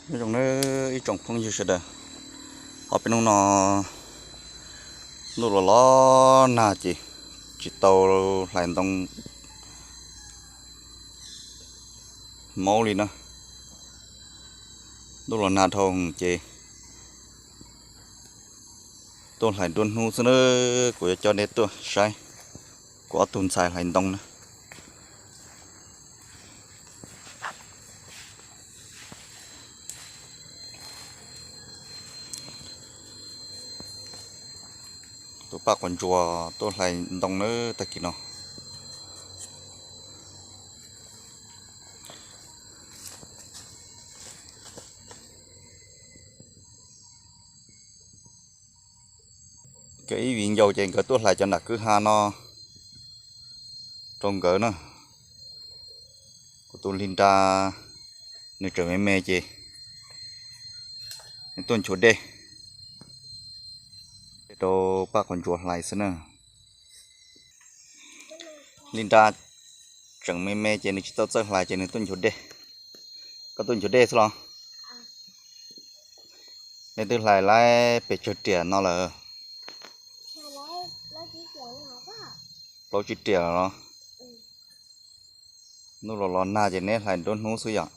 Nyob zoo nawb ib tsoom phooj ywg sawv daws, ob peb hnub no ntuj los los nag ces tsis tau hlais ntoo maub li na. Ntuj los nag dhau ces tuaj hlais nruab hnub xwb na. Kuv yuav coj nej tuaj saib kuv ob tug ntxhais hlais ntoo na. Tus paj quav ntsuas tuaj hlais ntoo na tag kis no. Nkawd ib viv ncaus ces nkawd tuaj hlais cov nram kwj ha no rau nkawd na. Kuv tus Linda nws tseem me me ces nws tuaj nchuav dej rau paj quav ntsuas hlais xwb na. Linda tseem me me ces nws tsis tau txawj hlais ces nws tuaj nchuav dej. Koj tuaj nchuav dej xwb los? Nej twb hlais laib pes tsawg riam no lawm? Plaub tsib riam los? Ntuj los los nag ces neb hlais nruab hnub xwb yom?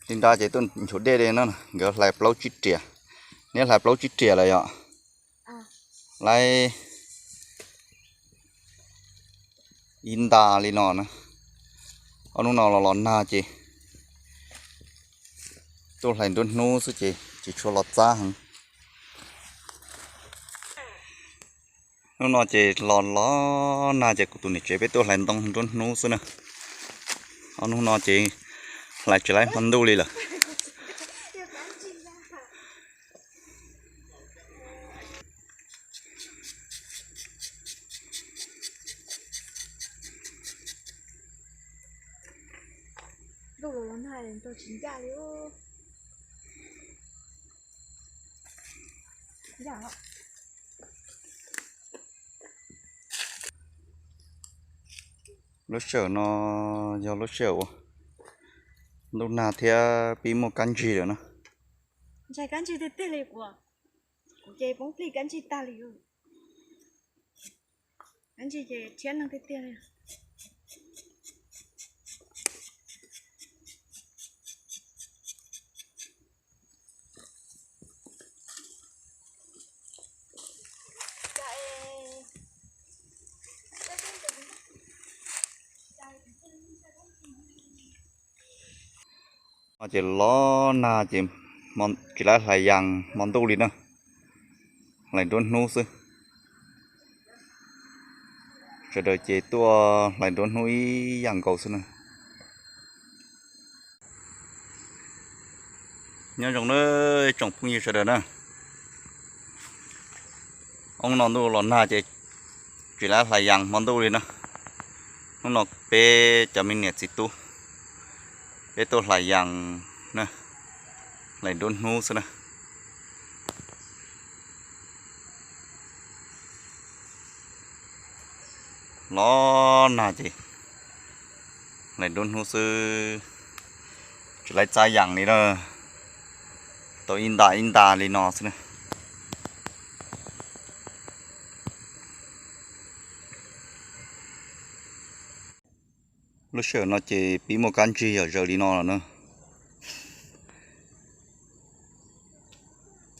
Li nra ces tuaj nchuav dej li no, nkawd hlais plaub tsib riam. Neb hlais plaub tsib riam lawm yom? Laib ib nta li no na. Ob hnub no los los nag ces tuaj hlais nruab hnub xwb ces tsis tshua los txab heev. Hnub no ces los los nag ces kuv tus niam tsev peb tuaj hlais ntoo nruab hnub xwb na. Ob hnub no ces hlais tsis laib hmo ntuj li lawm. Lub sij hawm no yog lub sij hawm uas ntuj nag thiab pib muaj kab ntsig lawm na. Ntshai kab ntsig tiag tiag li kuv, kuv ces poob plig kab ntsig tag li. Kab ntsig ces rhiab neeg tiag tiag li. Ces los nag ces tsis laib hlais yas hmo ntuj li na, hlais nruab hnub xwb. Sawv daws ces tuaj hlais nruab hnub ib yam nkaus xwb na. Nyob zoo na tsoom phooj ywg sawv daws na. Hnub no ntuj los nag ces tsis lam hlais yas hmo ntuj li na. Hnub no peb cov me niam txiv tub, peb tuaj hlais yas na, hlais nruab hnub xwb na. Los nag ces hlais nruab hnub xwb, tsis hlais txav yas li na, tau ib nta ib nta li no xwb na. Lub sij hawm no ces pib muaj kab ntsig yam zawm li no lawm na.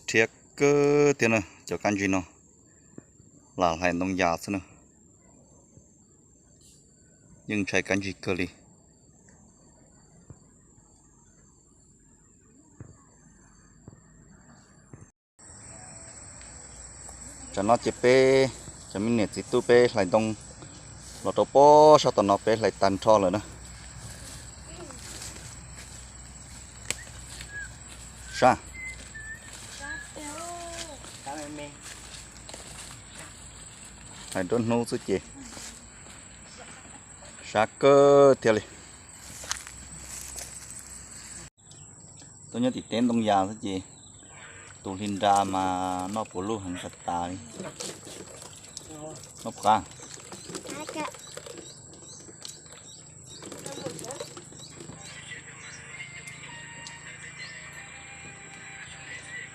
Rhiab kawg thiab na, cov kab ntsig no lam hlais ntoo yas xwb na, yeej ntshai kab ntsig kawg li. Tsam no ces peb cov me niam txiv tub peb hlais ntoo los rau pob sab tom no peb hlais tag nrho lawm na. Sab, hlais nruab hnub xwb ces sab kawg thiaj li. Tuaj nyob tim teb ntoo yas xwb ces tus hli nra mas noj puas luj heev tas tas li. Noj puas qab?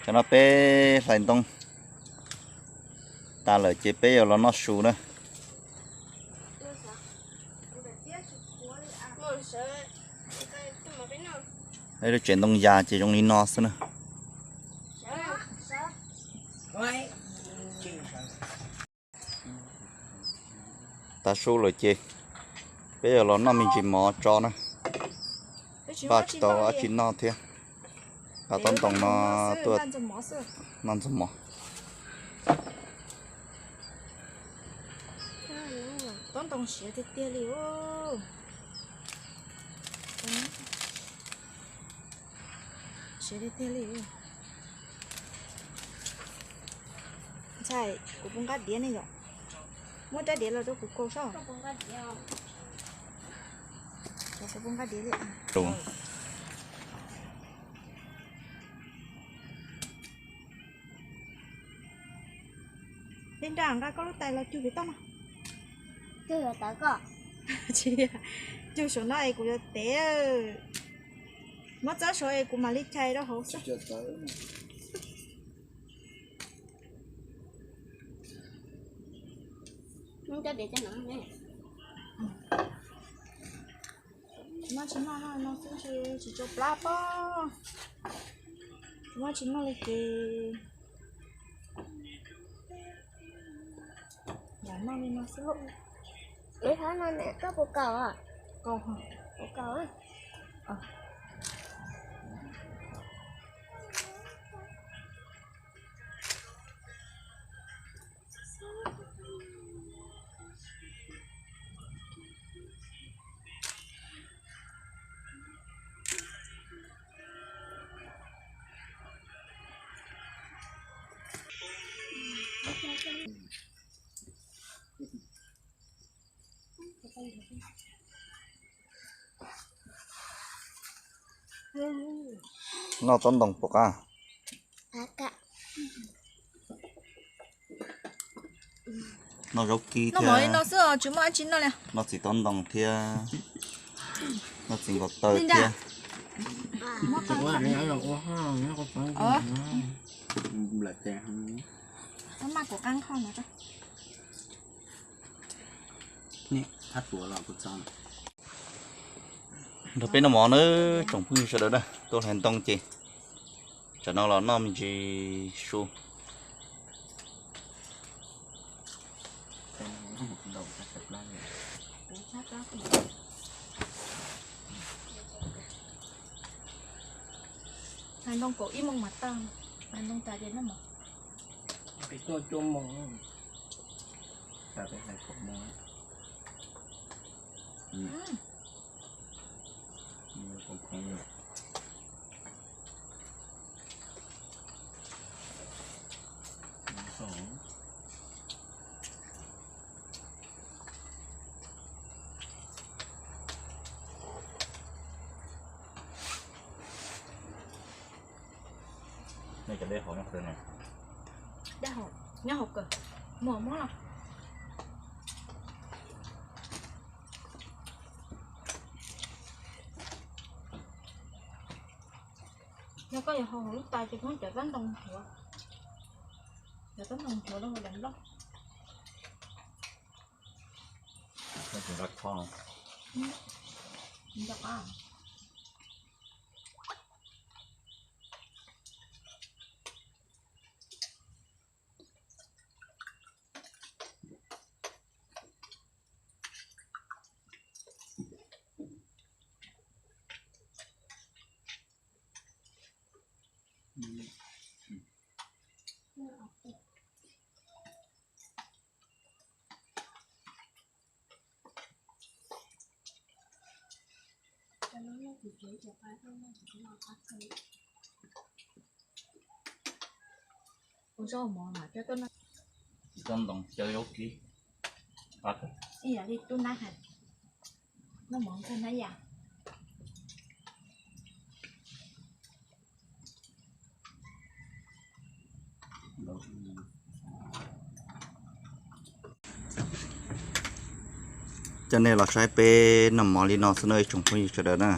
Tsam no peb hlais ntoo tas lawm ces peb yuav los noj su na. Lub tsev ntoo yas ces zoo li no xwb na. Tav su lawm ces peb yuav los noj me ntsis mov tso na. Npaj tsis tau dab tsi noj thiab. Nqa tob ntoo no tuaj noj ntxuag mov. Tob ntoo siav tiag tiag li. Siav tiag tiag li. Ntxhais, kuv pub nqab diav ne yom. Muab rab diav los rau kuv kaus saib. Kuv pub nqab diav li. Li nra nqa koj lub tais los cug pem toj no. Cug saum no es kuv yuav tev. Muab txob saud es kuv mam li chais rau hauv xwb. Tsis muaj tsis noj no xwb ntshe tsis tshua plab pob. Tsis muaj tsis noj li ces yam noj li no xwb. Lub hab no koj puas kaus? Kaus, puas kaus? Noj tob ntoo puas qab? Noj zaub kib thiab, noj txiv tob ntoo thiab, noj txiv nkaus taw thiab. Nrog peb noj mov nawb tsoom phooj ywg sawv daws na, tuaj hlais ntoo ces tsam no los noj me ntsis su. Hlais ntoo kaum ib moos mam tag, hlais ntoo tas ces noj mov. Peb tuaj cuaj moos, tas peb hlais kaum moos. Nej cov dej hauv nyob qhov twg ne? Dej hauv, nyob hauv kawg, muaj mob los. Yog koj yuav hau hauv lub tais ces muab cov tab ntoo nchuav, cov tab ntoo nchuav rau hauv daim nplooj. Nco qab. Ua zaub mov mas coj tuaj noj. Coj ntoo coj zaub kib. Ib yam li tub nab hais, noj mov ntshe nab yam. Coj nej los saib peb noj mov li no xwb na ib tsoom phooj ywg sawv daws na.